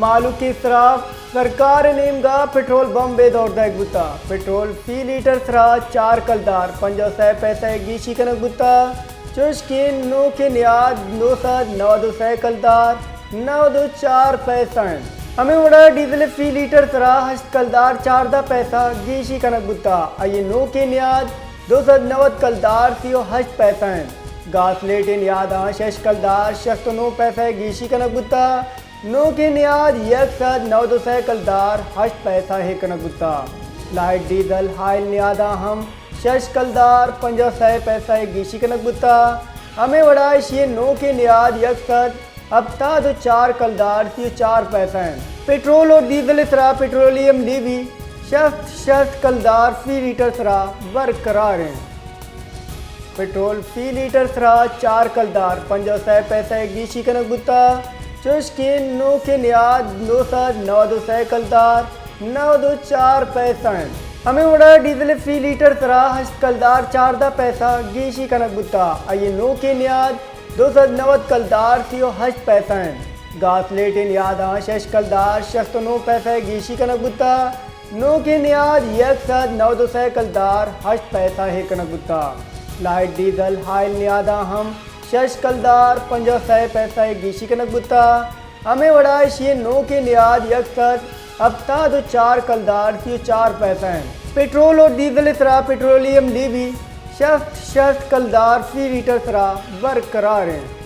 مھلوک ءِ سرا سرکار ءِ نیمگ ءَ پٹرول بمب ءِ دور دئیگ بوتگ۔ پٹرول فی لیٹر سرا چار کلدار پنجاہ و سئے پیسہ ءِ گیشی کنگ بوتگ، چوش کہ نوک ءِ نیاد نو سد نود و سئے کلدار نود و چار پیسہ اِنت۔ ھمے وڑا ڈیزل ءِ فی لیٹر سرا ھشت کلدار چاردہ پیسہ گیشی کنگ بوتگ، آئی ءِ نوک ءِ نیاد دو سد نود کلدار سی و ھشت پیسہ اِنت۔ گاسلیٹ ءِ نیاداں شش کلدار شست و نو پیسہ ءِ گیشی کنگ بوتگ، نوک ءِ نیاد یک سد نود و سئے کلدار ھشت پیسہ ایر کنگ بوتگ۔ لائٹ ڈیزل آئل نیاداں ھم شش کلدار پنجاہ و سئے پیسہ ءِ گیشی کنگ بوتگ۔ ھمے وڑا ایشی ءِ نوک ءِ نیاد یک سد ھپتاد و چار کلدار سی و چار پیسہ اِنت۔ پٹرول اور ڈیزل ءِ سرا پٹرولیم لیوی شست شست کلدار فی لیٹر سرا برقرار اِنت۔ پٹرول فی لیٹر سرا چار کلدار پنجاہ و سئے پیسہ ءِ گیشی کنگ بوتگ، چوش کہ نوک ءِ نیاد نو سد نود و سئے کلدار نود و چار پیسہ اِنت۔ ھمے وڑا ڈیزل ءِ فی لیٹر سرا ھشت کلدار چاردہ پیسہ گیشی کنگ بوتگ، آئی ءِ نوک ءِ نیاد دو سد نود کلدار سی و ھشت پیسہ اِنت۔ گاسلیٹ ءِ نیاداں شش کلدار شست و نو پیسہ ءِ گیشی کنگ بوتگ، نوک ءِ نیاد یک سد نود و سئے کلدار ھشت پیسہ ایر کنگ بوتگ۔ لائٹ ڈیزل آئل نیاداں ھم شش کلدار پنجاہ و سئے پیسہ ءِ گیشی کنگ بوتگ۔ ھمے وڑا ایشی ءِ نوک ءِ نیاد یک سد ھپتاد و چار کلدار سی و چار پیسہ اِنت۔ پٹرول اور ڈیزل ءِ سرا پٹرولیم لیوی شست شست کلدار فی لیٹر سرا برقرار اِنت۔